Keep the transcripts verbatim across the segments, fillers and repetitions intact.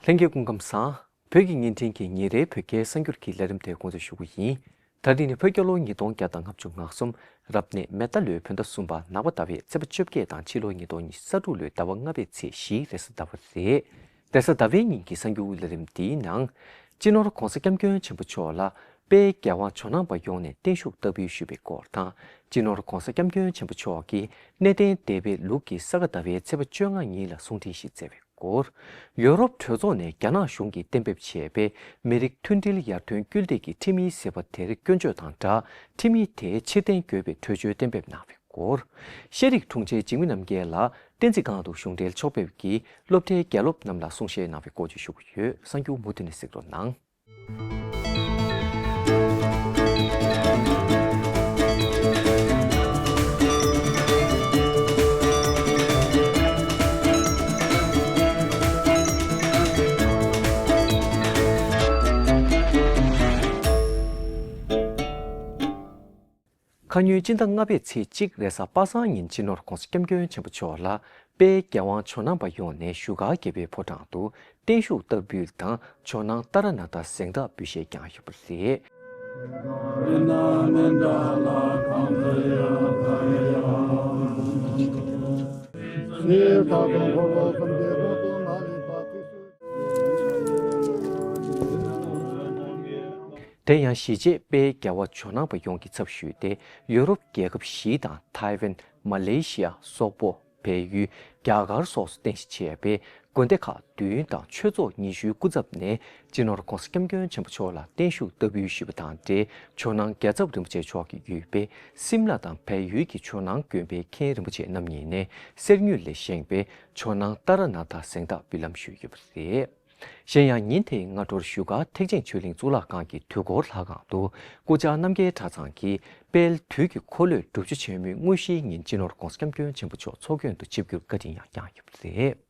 ལྷན་རྒྱས་སྐུ་ཁམས་བཟང་། བོད་ཀྱི་བརྙན་འཕྲིན་གྱི་ཉིན་རེའི་བོད་སྐད་གསར་འགྱུར་གྱི་ལས་རིམ་དེ་འགོ་འཛུགས་ཞུ་གི་ཡིན། ད་རིང་ནི་བོད་རྒྱལ་ལོ་ཉིས་སྟོང་བརྒྱ་དང་ལྔ་བཅུ་ང་གསུམ། རབ་གནས་མེ་རྟ་ལོའི་བོད་ཟླ་གསུམ་པ་ནག་པ་ཟླ་བའི་ཚེས་པ་བཅོ་བརྒྱད་དང་ཕྱི་ལོ་ཉིས་སྟོང་ཉི་ཤུ་རྩ་དྲུག་ལོའི་ཟླ་བ་ལྔ་པའི་ཚེས་བཞི་རེས་གཟའ་ཟླ་བ་རེད། རེས་གཟའ་ཟླ་བའི་ཉིན་གྱི་གསར་འགྱུར་ལས་རིམ་འདིའི་ནང་། སྤྱི་ནོར་༧གོང་ས་༧སྐྱབས་མགོན་ཆེན་པོ་མཆོག་ལ་དཔལ་རྒྱལ་བ་ཇོ་ནང་པ་ཡོངས་ནས་བརྟན་བཞུགས་བསྟར་འབུལ་ཞུས་པའི་སྐོར་དང་། སྤྱི་ནོར་༧གོང་ས་༧སྐྱབས་མགོན་ཆེན་པོ་མཆོག་གིས་གནས་བརྟན་སྡེ་པའི་ལུགས་ཀྱི་ས་ག་ཟླ་བའི་ཚེས་པ་བཅོ་ལྔ་ཉིན་ལ་གསུང་འཕྲིན་ཞིག་བསྩལ་བའི་སྐོར། ཡོ་རོབ་གྲོས་ཚོགས་ནས་རྒྱ་ནག་གཞུང་གིས་གཏན་འབེབས་བྱས་པའི་མི་རིགས་མཐུན་སྒྲིལ་ཡར་ཐོན་སྐུལ་འདེད་ཀྱི་ཁྲིམས་ཡིག་ཟེར་བ་དེར་སྐྱོན་བརྗོད་དང་སྦྲགས། ཁྲིམས་ཡིག་དེ་ཕྱིར་འཐེན་དགོས་པའི་གྲོས་ཆོད་གཏན་འབེབས་གནང་བའི་སྐོར། ཤེས་རིག་དྲུང་ཆེ་འཇིགས་མེད་རྣམ་རྒྱལ་ལགས་བསྟན་འཛིན་སྒང་དུ་གཞུང་འབྲེལ་ཕྱོགས་ཕེབས་ཀྱིས་སློབ་གྲྭའི་དགེ་སློབ་རྣམས་ལ་གསུང་བཤད་གནང་བའི་སྐོར་བཅས་ཞུ་གི་ཡོད། གསར་འགྱུར་མུ་མཐུད་ནས་གཟིགས་རོགས་གནང་། ཁ་སྔོན་སྤྱི་ཟླ་ལྔ་པའི་ཚེས་གཅིག་རེས་གཟའ་པ་སངས་ཉིན་སྤྱི་ནོར་༧གོང་ས་༧སྐྱབས་མགོན་ཆེན་པོ་མཆོག་ལ་དཔལ་རྒྱལ་དབང་ཇོ་ནང་པ་ཡོངས་ནས་བཞུགས་སྒར་རྒྱལ་པོའི་ཕོ་བྲང་དུ་བརྟན་བཞུགས་བསྟར་འབུལ་དང་ཇོ་ནང་ཏཱ་ར་ནཱ་ཐ་གཟེངས་རྟགས་འབུལ་བཞེས་བསྐྱངས་ཡོད་པ་རེད། དེ་ཡང་གཞིས་བྱེས་དཔལ་རྒྱལ་བ་ཇོ་ནང་པ་ཡོངས་ཀྱི་ཚབ་ཞུས་ཏེ། ཡོ་རོབ་རྒྱལ་ཁབ་བཞི་དང་ཐའེ་ཝན། མ་ལེ་ཤི་ཡ། སོག་པོ། བལ་ཡུལ། རྒྱ་གར་སོགས་སུ་རྟེན་གཞི་བྱས་པའི་དགོན་སྡེ་ཁག་བདུན་དང་ཆོས་ཚོགས་ཉི་ཤུའི་སྐུ་ཚབ་ནས་སྤྱི་ནོར་༧གོང་ས་༧སྐྱབས་མགོན་ཆེན་པོ་མཆོག་ལ་བརྟན་བཞུགས་བསྟར་འབུལ་ཞུས་པ་དང་འབྲེལ། ཇོ་ནང་རྒྱལ་ཚབ་རིན་པོ་ཆེ་མཆོག་གིས་ཡུལ་དཔོན་སིམ་ལ་དང་བལ་ཡུལ་གྱི་ཇོ་ནང་དགོན་པའི་མཁན་རིན་པོ་ཆེ་རྣམ་གཉིས་ནས་གསེར་དངུལ་ལས་བཞེངས་པའི་ཇོ་ནང་ཏཱ་ར་ནཱ་ཐ་གཟེངས་རྟགས་འབུལ་ལམ་ཞུས་ཡོད་པ་རེད། གཞན་ཡང་ཉིན་དེའི་སྔ་དྲོར་བཞུགས་སྒར་ཐེག་ཆེན་ཆོས་གླིང་གཙུག་ལག་ཁང་གི་དུས་འཁོར་ལྷ་ཁང་དུ་སྐུ་བཅར་རྣམ་རྒྱལ་གྲྭ་ཚང་གིས་དཔལ་དུས་ཀྱི་འཁོར་ལོའི་སྒྲུབ་མཆོད་ཆེན་མོའི་དངོས་གཞིའི་ཉིན་སྤྱི་ནོར་༧གོང་ས་༧སྐྱབས་མགོན་ཆེན་པོ་མཆོག་ཚོགས་མགོན་དུ་ཆིབས་བསྒྱུར་བཀའ་དྲིན་ཡང་བསྐྱངས་ཡོད་པ་རེད།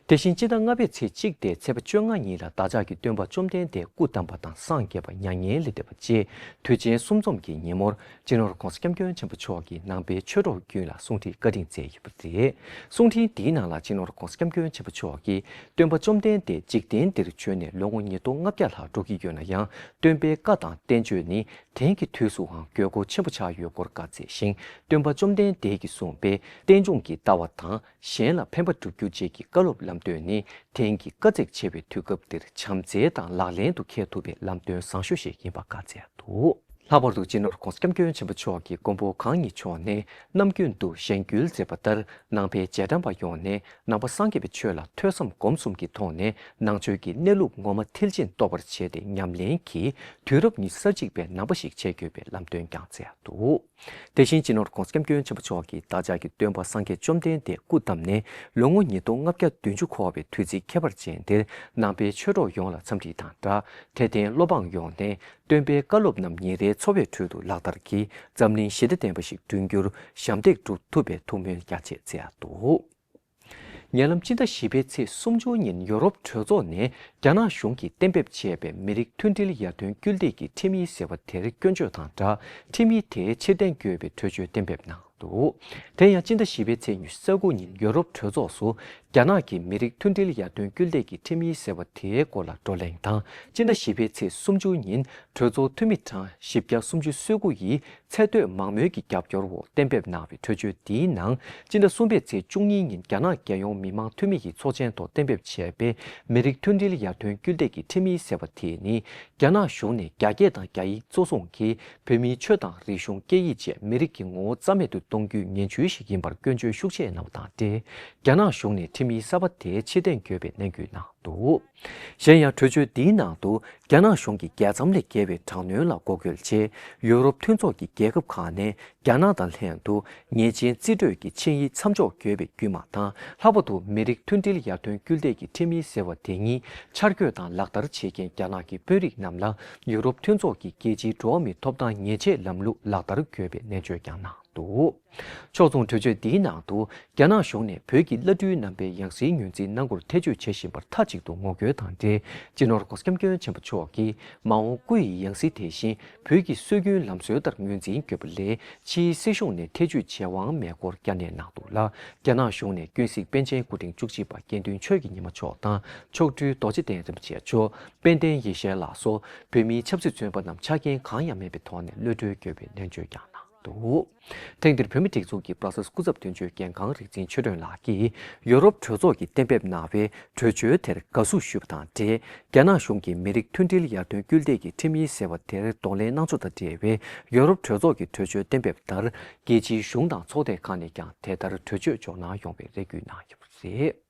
དེ་བཞིན་སྤྱི་ཟླ་ལྔ་པའི་ཚེས་གཅིག་སྟེ་ཚེས་པ་བཅོ་ལྔ་ཉིན་ལ་བདག་ཅག་གི་སྟོན་པ་བཅོམ་ལྡན་འདས་སྐུ་བལྟམས་པ་དང་སངས་རྒྱས་པ་མྱ་ངན་ལས་འདས་པ་བཅས་དུས་ཆེན་གསུམ་འཛོམས་ཀྱི་ཉིན་མོར་སྤྱི་ནོར་༧གོང་ས་༧སྐྱབས་མགོན་ཆེན་པོ་མཆོག་གིས་ནང་པའི་ཆོས་གྲོགས་ཀུན་ལ་གསུང་འཕྲིན་བཀའ་དྲིན་བསྩལ་ཡོད་པ་རེད། གསུང་འཕྲིན་འདིའི་ནང་ལ་སྤྱི་ནོར་༧གོང་ས་༧སྐྱབས་མགོན་ཆེན་པོ་མཆོག་གིས་སྟོན་པ་བཅོམ་ལྡན་འདས་འཇིག་རྟེན་འདིར་བྱོན་ནས་ལོ་ངོ་ཉིས་སྟོང་ལྔ་བརྒྱ་ལྷག་འགྲོ་གི་ཡོད་ན་ཡང་། སྟོན་པའི་བཀའ་དང་བསྟན་བཅོས་ནི་དེང་གི་དུས་སུའང་དགོས་མཁོ་ཆེན་པོ་ཆགས་ཡོད་སྐོར་བཀའ་སྩལ་ཞིང་། སྟོན་པ་བཅོམ་ལྡན་འདས་ཀྱིས་གསུངས་པའི་རྟེན་འབྱུང་གི་ལྟ་བ་དང་གཞན་ལ་ཕན་པ་བསྒྲུབ་རྒྱུ་བཅས་ཀྱི་བཀའ་སློབ་ལམ་སྟོན་ནི་དེང་གི་དཀའ་ཚེགས་ཆེ་བའི་དུས་སྐབས་འདིར་བྱམས་བརྩེ་དང་ལག་ལེན་དུ་འཁེལ་ཐུབ་པའི་ལམ་སྟོན་བཟང་ཤོས་ཤིག་ཡིན་པ་བཀའ་སྩལ་འདུག། ལྷག་པར་དུ་སྤྱི་ནོར་༧གོང་ས་༧སྐྱབས་མགོན་ཆེན་པོ་མཆོག་གིས་མགོན་པོ་གང་ཉིད་མཆོག་ནས་ནམ་རྒྱུན་དུ་གཞེན་སྐུལ་མཛད་པ་ལྟར་ནང་པའི་རྗེས་འབྲང་པ་ཡོངས་ནས་ནང་པ་སངས་རྒྱས་པའི་ཆོས་ལ་ཐོས་བསམ་སྒོམ་གསུམ་གྱི་ཐོག་ནས་ནང་ཆོས་ཀྱི་གནས་ལུགས་ངོ་མ་མཐིལ་ཕྱིན་རྟོགས་པར་བྱས་ཏེ་ཉམས་ལེན་གྱིས་དུས་རབས་ཉི་ཤུ་རྩ་གཅིག་པའི་ནང་པ་ཞིག་བྱེད་དགོས་པའི་ལམ་སྟོན་ཀྱང་མཛད་འདུག། དེ་བཞིན་སྤྱི་ནོར་༧གོང་ས་༧སྐྱབས་མགོན་ཆེན་པོ་མཆོག་གིས་བདག་ཅག་གི་སྟོན་པ་སངས་རྒྱས་བཅོམ་ལྡན་འདས་སྐུ་བལྟམས་ནས་ལོ་ངོ་ཉིས་སྟོང་ལྔ་བརྒྱ་བདུན་ཅུ་འཁོར་བའི་དུས་ཚིགས་ཁྱད་པར་ཅན་འདིར་ནང་པའི་ཆོས་གྲོགས་ཡོངས་ལ་འཚམས་འདྲི་དང་སྦྲགས། དད་ལྡན་སློབ་འབངས་ཡོངས་ནས་སྟོན་པའི་བཀའ་སློབ་རྣམས་ཉིན་རེའི་འཚོ་བའི་ཁྲོད་དུ་ལག་བསྟར་གྱིས་འཛམ་གླིང་ཞི་བདེ་ལྡན་པ་ཞིག་བསྐྲུན་རྒྱུར་ཞབས་འདེགས་སྒྲུབ་ཐུབ་པའི་ཐུགས་སྨོན་ཡ་ཆེད་མཛད་འདུག། ཉེ་ལམ་སྤྱི་ཟླ་བཞི་པའི་ཚེས་སུམ་ཅུ་ཉིན་ཡོ་རོབ་གྲོས་ཚོགས་ནས་རྒྱ་ནག་གཞུང་གིས་གཏན་འབེབས་བྱས་པའི་མི་རིགས་མཐུན་སྒྲིལ་ཡར་ཐོན་སྐུལ་འདེད་ཀྱི་ཁྲིམས་ཡིག་ཟེར་བ་དེར་སྐྱོན་བརྗོད་དང་སྦྲགས། ཁྲིམས་ཡིག་དེ་ཕྱིར་འཐེན་དགོས་པའི་གྲོས་ཆོད་གཏན་འབེབས་གནང་འདུག། དེ་ཡང་སྤྱི་ཟླ་བཞི་པའི་ཚེས་ཉི་ཤུ་རྩ་དགུ་ཉིན་ཡོ་རོབ་གྲོས་ཚོགས་སུ་རྒྱ་ནག་གིས་མི་རིགས་མཐུན་སྒྲིལ་ཡར་ཐོན་སྐུལ་འདེད་ཀྱི་ཁྲིམས་ཡིག་ཟེར་བ་དེའི་སྐོར་ལ་བགྲོ་གླེང་དང་། སྤྱི་ཟླ་བཞི་པའི་ཚེས་སུམ་ཅུ་ཉིན་གྲོས་ཚོགས་འཐུས་མི་གྲངས་བཞི་བརྒྱ་སུམ་ཅུ་སོ་དགུ་ཡིས་ཚད་མཐོའི་མང་མོས་ཀྱི་རྒྱབ་སྐྱོར་འོག་གཏན་འབེབས་གནང་བའི་གྲོས་ཆོད་འདིའི་ནང་། སྤྱི་ཟླ་གསུམ་པའི་ཚེས་བཅུ་གཉིས་ཉིན་རྒྱ་ནག་རྒྱལ་ཡོངས་མི་མང་འཐུས་མི་ཡི་ཚོགས་ཆེན་ཐོག་གཏན་འབེབས་བྱས་པའི་མི་རིགས་མཐུན་སྒྲིལ་ཡར་ཐོན་སྐུལ་འདེད་ཀྱི་ཁྲིམས་ཡིག་ཟེར་བ་དེ་ནི། རྒྱ་ནག་གཞུང་ནས་རྒྱ་སྐད་དང་རྒྱ་ཡིག་གཙོ་བཟུང་གིས་བོད་མིའི་ཆོས་དང་རིག་གཞུང་སྐད་ཡིག་བཅས་མི་རིགས་ཀྱི་ངོ་བོ་རྩ་མེད་དུ་གཏོང་རྒྱུའི་ངན་བྱུས་ཤིག་ཡིན་པར་སྐྱོན་བརྗོད་ཤུགས་ཆེ་གནང་བ་དང་འབྲེལ། རྒྱ་ནག་གཞུང་ནས་ཁྲིམས་ཡིག་གསར་པ་དེ་ཕྱིར་འཐེན་དགོས་པའི་གནད་འགུལ་གནང་འདུག། གཞན་ཡང་གྲོས་ཆོད་འདིའི་ནང་དུ་རྒྱ་ནག་གཞུང་གིས་རྒྱལ་མཚམས་ལས་བརྒལ་བའི་དྲག་གནོན་ལ་འགོག་རྒོལ་ཆེད་ཡོ་རོབ་མཐུན་ཚོགས་ཀྱི་རྒྱལ་ཁབ་ཁག་ནས་རྒྱ་ནག་དང་ལྷན་དུ་ཉེས་ཅན་རྩིས་སྤྲོད་ཀྱི་ཆིངས་ཡིག་མཚམས་འཇོག་དགོས་པའི་བརྒྱུད་མ་དང་། ལྷག་པར་དུ་མི་རིགས་མཐུན་སྒྲིལ་ཡར་ཐོན་སྐུལ་འདེད་ཀྱི་ཁྲིམས་ཡིག་ཟེར་བ་དེ་ཉིད་འཆར་འགོད་དང་ལག་བསྟར་བྱེད་མཁན་རྒྱ་ནག་གི་དཔོན་རིགས་རྣམས་ལ་ཡོ་རོབ་མཐུན་ཚོགས་ཀྱི་རྒྱལ་སྤྱིའི་འགྲོ་བ་མིའི་ཐོབ་ཐང་ཉེས་ཆད་ལམ་ལུགས་ལག་བསྟར་དགོས་པའི་ནན་བརྗོད་ཀྱང་གནང་ འདུག་ཕྱོགས་མཚུངས་གྲོས་ཆོད་འདིའི་ནང་དུ། རྒྱ་ནག་གཞུང་ནས་བོད་ཀྱི་བླ་སྤྲུལ་རྣམ་པའི་ཡང་སྲིད་ངོས་འཛིན་གནང་སྒོར་ཐེ་བྱུས་བྱེད་བཞིན་པར་མཐའ་གཅིག་ཏུ་ངོ་རྒོལ་དང་འབྲེལ། སྤྱི་ནོར་༧གོང་ས་༧སྐྱབས་མགོན་ཆེན་པོ་མཆོག་གིས་མ་འོངས་སྐུ་ཡི་ཡང་སྲིད་དེ་བཞིན་བོད་ཀྱི་སྲོལ་རྒྱུན་ལམ་སྲོལ་ལྟར་ངོས་འཛིན་དགོས་པ་ལས། ཕྱིའི་སྲིད་གཞུང་ནས་ཐེ་བྱུས་བྱེད་དབང་མེད་སྐོར་བསྐྱར་ནན་གནང་འདུག་ལ། རྒྱ་ནག་གཞུང་ནས་ཀུན་གཟིགས་པཎ་ཆེན་སྐུ་ཕྲེང་བཅུ་གཅིག་པ་དགེ་འདུན་ཆོས་ཀྱི་ཉི་མ་མཆོག་དང་། མཆོག་སྤྲུལ་རྡོ་རྗེ་གདན་རིན་པོ་ཆེ་མཆོག་དཔལ་ལྡན་ཡེ་ཤེས་ལགས་སོགས་བོད་མིའི་ཆབ་སྲིད་བཙོན་པ་རྣམས་ཆ་རྐྱེན་གང་ཡང་མེད་པའི་ཐོག་ནས་གློད་གྲོལ་དགོས་པའི་ནན་བརྗོད་ཀྱང་གནང་འདུག་ཐེངས་འདིར་བོད་མིའི་སྒྲིག་འཛུགས་ཀྱི་པ་ར་སེ་སི་སྐུ་ཚབ་དོན་གཅོད་རྒན་ཁང་རིག་འཛིན་ཆོས་སྒྲོན་ལགས་ཀྱིས་ཡོ་རོབ་གྲོས་ཚོགས་ཀྱིས་གཏན་འབེབས་གནང་བའི་གྲོས་ཆོད་དེར་དགའ་བསུ་ཞུས་པ་དང་འབྲེལ། རྒྱ་ནག་གཞུང་གིས་མི་རིགས་མཐུན་སྒྲིལ་ཡར་ཐོན་སྐུལ་འདེད་ཀྱི་ཁྲིམས་ཡིག་ཟེར་བ་དེར་གདོང་ལེན་གནང་ཕྱོགས་དང་འབྲེལ་བའི་ཡོ་རོབ་གྲོས་ཚོགས་ཀྱི་གྲོས་ཆོད་གཏན་འབེབས་ལྟར། རྒྱལ་སྤྱིའི་གཞུང་དང་ཚོགས་སྡེ་ཁག་ནས་ཀྱང་དེ་ལྟར་གྲོས་ཆོད་འཇོག་གནང་ཡོང་བའི་རེ་སྐུལ་གནང་ཡོད་པ་རེད།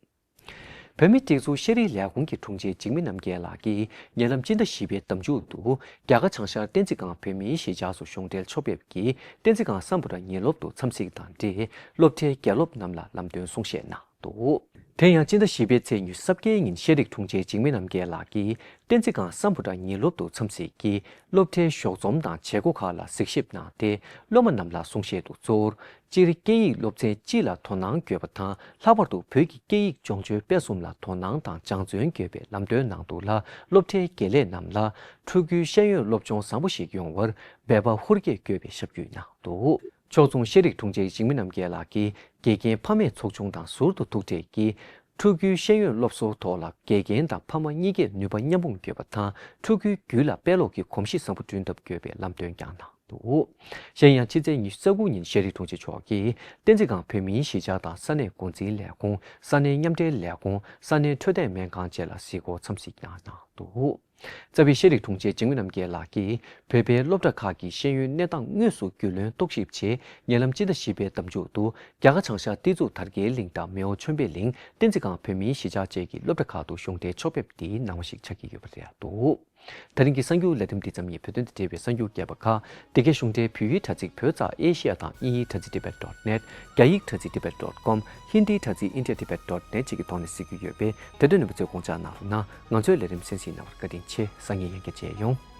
བོད་མིའི་སྒྲིག་འཛུགས་ཤེས་རིག་ལས་ཁུངས་ཀྱི་དྲུང་ཆེ་འཇིགས་མེད་རྣམ་རྒྱལ་ལགས་ཀྱིས་ཉེ་ལམ་སྤྱི་ཟླ་བཞི་པའི་ཟླ་མཇུག་ཏུ། རྒྱ་གར་བྱང་ཤར་བསྟན་འཛིན་སྒང་བོད་མིའི་གཞིས་ཆགས་སུ་གཞུང་འབྲེལ་ཕྱོགས་ཕེབས་ཀྱིས་བསྟན་འཛིན་སྒང་སམ་བྷོ་ཊ་ཉིན་སློབ་ཏུ་འཚམས་གཟིགས་དང་འབྲེལ། སློབ་གྲྭའི་དགེ་སློབ་རྣམས་ལ་ལམ་སྟོན་གསུང་བཤད་གནང་འདུག་དེ་ཡང་སྤྱི་ཟླ་བཞི་པའི་ཚེས་ཉི་ཤུ་རྩ་བརྒྱད་ཉིན་ཤེས་རིག་དྲུང་ཆེ་འཇིགས་མེད་རྣམ་རྒྱལ་ལགས་ཀྱིས་བསྟན་འཛིན་སྒང་སམ་བྷོ་ཊ་ཉིན་སློབ་ཏུ་འཚམས་གཟིགས་ཀྱིས་སློབ་གྲྭའི་ཞོགས་འཛོམས་དང་བྱེད་སྒོ་ཁག་ལ་གཟིགས་ཞིབ་གནང་སྟེ། སློབ་མ་རྣམས་ལ་གསུང་བཤད་དུ་གཙོ་བོར། སྤྱིར་སྐད་ཡིག་སློབ་ཚན་སྤྱི་ལ་དོ་སྣང་དགོས་པ་དང་། ལྷག་པར་དུ་བོད་ཀྱི་སྐད་ཡིག་སྦྱོང་སྤྱོད་སྤེལ་གསུམ་ལ་དོ་སྣང་དང་སྦྱང་བརྩོན་དགོས་པའི་ལམ་སྟོན་གནང་འདུག་ལ། སློབ་གྲྭའི་དགེ་ལས་རྣམས་ལ་ཕྲུ་གུའི་ཤེས་ཡོན་སློབ་སྦྱོང་བཟང་པོ་ཞིག་ཡོང་བར་འབད་པ་ཧུར་སྐྱེད་དགོས་པའི་ཞབས་ཞུ་གནང་འདུག་ཕྱོགས་མཚུངས་ཤེས་རིག་དྲུང་ཆེ་འཇིགས་མེད་རྣམ་རྒྱལ་ལགས་ཀྱིས་དགེ་རྒན་ཕ་མས་ཚོགས་ཆུང་དང་ཟུར་དུ་ཐུག་འཕྲད་ཀྱིས། ཕྲུ་གུའི་ཤེས་ཡོན་སློབ་གསོའི་ཐོག་ལ་དགེ་རྒན་དང་ཕ་མ་གཉིས་ཀས་ནུས་པ་མཉམ་སྤུངས་དགོས་པ་དང་། ཕྲུ་གུའི་རྒྱུད་ལ་དཔེ་ཀློག་གི་གོམས་གཤིས་བཟང་པོ་བསྐྲུན་ཐབས་དགོས་པའི་ལམ་སྟོན་ཀྱང་གནང་འདུག་གཞན་ཡང་ཕྱི་ཚེས་ཉི་ཤུ་རྩ་དགུ་ཉིན་ཤེས་རིག་དྲུང་ཆེ་མཆོག་གིས་བསྟན་འཛིན་སྒང་བོད་མིའི་གཞིས་ཆགས་དང་ས་གནས་འགོ་འཛིན་ལས་ཁུངས། ས་གནས་མཉམ་འབྲེལ་ལས་ཁུངས། ས་གནས་འཕྲོད་བསྟེན་སྨན་ཁང་བཅས་ལ་གཟིགས་སྐོར་འཚམས་གཟིགས་གནང་གནང་འདུག་རྩ་བའི་ཤེས་རིག་དྲུང་ཆེ་འཇིགས་མེད་རྣམ་རྒྱལ་ལགས་ཀྱིས་བོད་པའི་སློབ་གྲྭ་ཁག་གི་ཤེས་ཡོན་གནས་སྟངས་དངོས་སུ་རྒྱུས་ལོན་རྟོག་ཞིབ་ཆེད། ཉེ་ལམ་སྤྱི་ཟླ་བཞི་པའི་ཟླ་མཇུག་ཏུ་རྒྱ་གར་བྱང་ཤར་སྟོད་མཚུར་དར་རྒྱས་གླིང་དང་མེའོ་ཆོས་འཕེལ་གླིང་། བསྟན་འཛིན་སྒང་བོད་མིའི་གཞིས་ཆགས་བཅས་ཀྱི་སློབ་གྲྭ་ཁག་ཏུ་གཞུང་འབྲེལ་ཕྱོགས་ཕེབས་འདིའི་གནང་བ་ཞིག་ཆགས་ཀྱི་ཡོད་པ་རེད་འདུག་ད་རིང་གི་གསར་འགྱུར་ལས་རིམ་འདི་ཙམ་ཡིན། བོད་དོན་དང་འབྲེལ་བའི་གསར་འགྱུར་རྒྱས་པ་ཁག་འདི་གའི་གཞུང་འབྲེལ་བོད་ཡིག་དྲ་ཚིགས་བོད་ཙ་ཨེ་ཤི་ཡ་དང་དབྱིན་ཡིག་དྲ་ཚིགས་tibet dot net། རྒྱ་ཡིག་དྲ་ཚིགས་tibet dot com། ཧིན་དིའི་དྲ་ཚིགས་tibet dot com། ཧིན་དིའི་དྲ་ཚིགས་india tibet dot net་བཅས་ཀྱི་ཐོག་ནས་གཟིགས་རྒྱུ་ཡོད་པས། དེ་དོན་རྣམ་པ་ཚོས་དགོངས་འཇགས་གནང་རོགས་གནང་། ང་ཚོའི་ལས་རིམ་གསན་གཟིགས་གནང་བར་བཀའ་དྲིན་ཆེ། སང་ཉིན་ཡང་བསྐྱར་མཇལ་ཡོང་།